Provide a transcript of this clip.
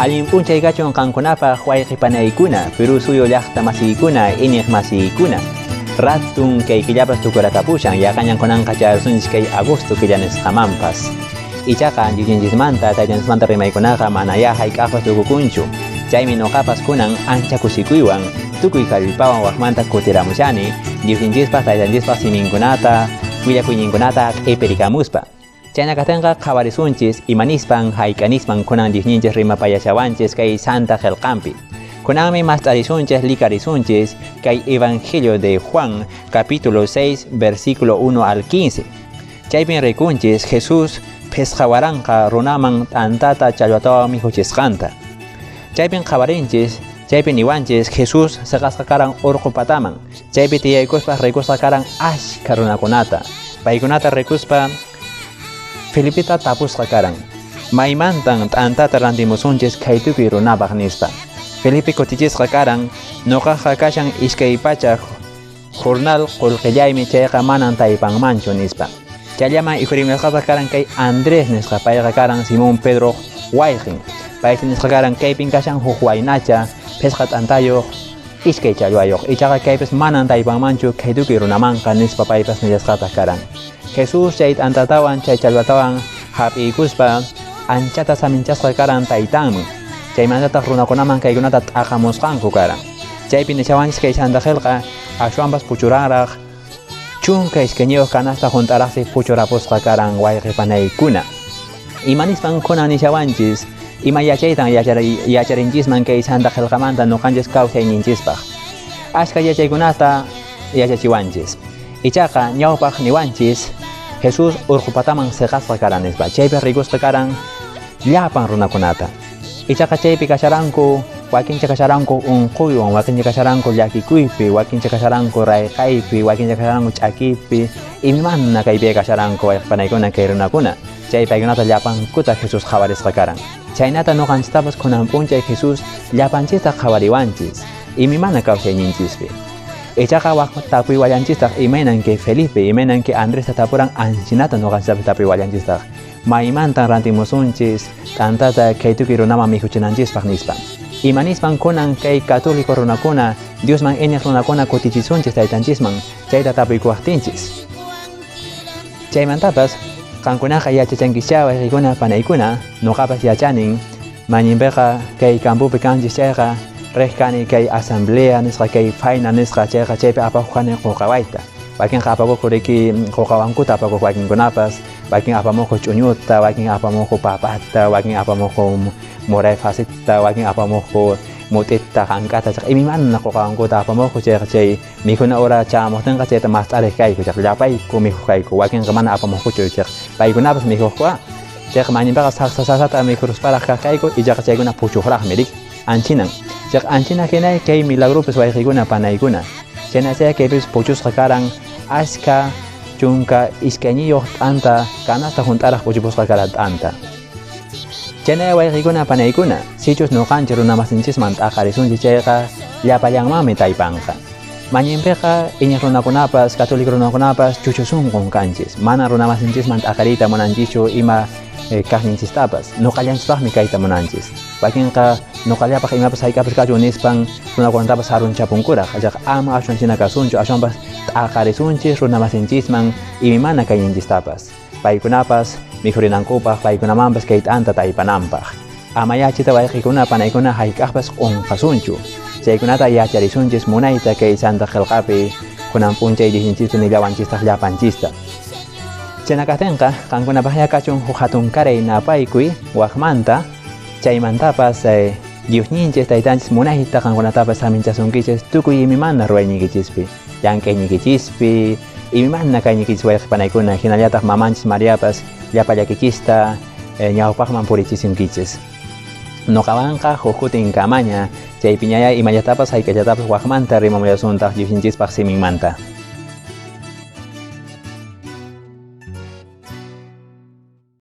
Allin p'unchay kachun qankunapaq wayqi panaykuna, Perú suyu llaqta masiykuna, iñiq masiykuna. Ratun kay killapas tukurakapushan, yaqañan kunanqa chayarusunchis kay agosto killa nisqamanpas. Ichaqa Diosninchismanta, Taytanchismanta rimaykunaqa manayá hayk'aqpas tukukunchu. Chaymi nuqapas kunan ancha kusikuywan, tukuy kallpawan wakmanta kutiramushani, Diosninchispaq, Taytanchispaq siminkunata, willakuyninkunata q'ipirikamuspa. Chayna kaqtinqa qhawarisunchis imanispan hayk'anispan kunan Diosninchis rimapayashawanchis kay Santa Qelqanpi. Kunanmi mast'arisunchis likarisunchis kay Evangelio de Juan capítulo 6 versículo 1 al 15. Chaypin rikunchis Jesús phisqa waranqa runaman t'antata challwatawan mikhuchisqanta. Chaypin qhawarinchis, chaypin niwanchis Jesús seqasqa karan urqu pataman. Chaypi tiyaykuspa rikusqa karan ashka runakunata. Paykunata rikuspa Felipeta tapusqa karan, Maymantan t'antata rantimusunchis khaytukuy runapaq nispa. Felipe kutichisqa karan, Nuqaqqa kashan 200 jornal qullqillaymi chayqa manan taypanmanchu nispa. Chayllaman ikhurimusqataq karan kay Andrés nisqa, payqa karan Simón Pedroq wayqin. Paysi nisqa karan kaypin kashan huk waynacha, phisqa t'antayuq, iskay challwayuq. Ichaqa kaypis manan taypanmanchu khaytukuy runamanqa nispa paypas nillasqataq karan. Jesús chay t'antatawan chay challwatawan hap'iykuspa anchata saminchasqa karan taytanman. Chaymantataq runakunaman kaykunata t'aqamusqanku karan. Chaypi nishawanchis kay Santa Qelqa ashwanpas puchuranraq 12 canasta hunt'araqsi puchurapusqa karan wayqi panaykuna. Imanispan kunan nishawanchis ima yachaytan yacharinchisman kay Santa Qelqamanta nuqanchis kawsayninchispaq. Ashka yachaykunata yachachiwanchis. Ichaqa ñawpaq niwanchis Jesús urqu pataman seqasqa karan nispa. Chaypi rikusqa karan llapan runakunata. Ichaqa chaypi kasharanku, wakincha kasharanku unquywan, wakincha kasharanku llakikuypi, wakincha kasharanku rayqaypi, wakincha kasharanku ch'akipi, imamana kaypi kasharanku wayqipanaykuna kay runakuna. Chay paykunata llapankuta Jesús qhawarisqa karan. Chaynata nuqanchistapas kunan p'unchay Jesús llapanchista qhawariwanchis, imamana kawsayninchispi. Ichaqa waq tapuywallanchistaq imaynan kay Felipe, imaynan kay Andresta tapuran anchinata nuqanchistapas tapuywallanchistaj. Maymantan rantimusunchis t'antata kay tukuy runaman mikhuchinanchispaq nispa. Imanispan kunan kay católico runakuna, Diosman iñiq runakuna kutichisunchis taytanchisman, chayta tapuykuwaqtinchis. Chaymantapas qankunaqa yachachankichá wayqikuna panaykuna, nuqapas yachanin, mañinpiqa kay campopi kanchis chayqa riq kani kay asamblea nisqa kay faina nisqa chayqa chaypi apakuq kani quqawayta. Wakinqa apakuqku riki quqawankuta apakuq wakinkunapas, wakin apamuqku ch'uñuta, wakin apamuqku papata, wakin apamuqku muray fasita, wakin apamuqku mut'ita, hank'ata, chayqa imaymana quqawankuta apamuqku chayqa chay mikhuna hora chamuqtinqa chayta mast'ariq kayku, chayqa llapayku mikhuq kayku, wakinqa mana apamuqkuchu chayqa paykunapas mikhuqku. Chayqa mañinpiqa saqsa saqsata mikhurusparaq kaq kayku, ichaqa chaykuna puchuqraqmi riki, anchinan. Chayqa anchina hinay kay milagropis wayqikuna panaykuna. Chayna chay kaypis puchusqa karan ashka 12 t'anta canasta hunt'araq puchupusqa karan t'anta. Chayna wayqikuna panaykuna, sichus nuqanchis runamasinchisman t'aqarisunchis chayqa llapallanmanmi taypanqa. Mañinpiqa iñiq runakunapas, católico runakunapas chuchusunqun kanchis. Mana runamasinchisman t'aqariyta munanchischu ima kaqninchistapas. Nuqallanchispaqmi kayta munanchis. Wakinqa nuqallapaq imapas hayk'apas kachun nispan runakunatapas sarunchapunkuraq. Ichaqa ama ashwan china kasunchu, ashwanpas t'aqarisunchis runamasinchisman imaymana kayninchistapas. Paykunapas mikhurinankupaq, paykunamanpas kay t'anta taypananpaq. Ama yachita wayqikuna panaykuna hayk'aqpas q'unqasunchu. Chaykunata yacharisunchis munayta kay Santa Qelqapi kunan p'unchay Diosninchista nillawanchistaq llapanchista. Chayna kaqtinqa qankunapaqya kachun huk hatunkaray napaykuy waqmanta, chaymantapas Diosninchis taytanchis munayta qankunatapas saminchasunkichis tukuy imaymana ruwayniykichispi, llank'ayniykichispi, imaymana kayniykichispi wayqipanaykuna, hinallataq mamanchis Mariapas llapallakichista ñawpaqman purichisunkichis. Nuqawanqa huk kutin kamaña, chaypiñaya imallatapas hayk'allatapas waqmanta rimamuyasuntaq Diosninchispaq siminmanta.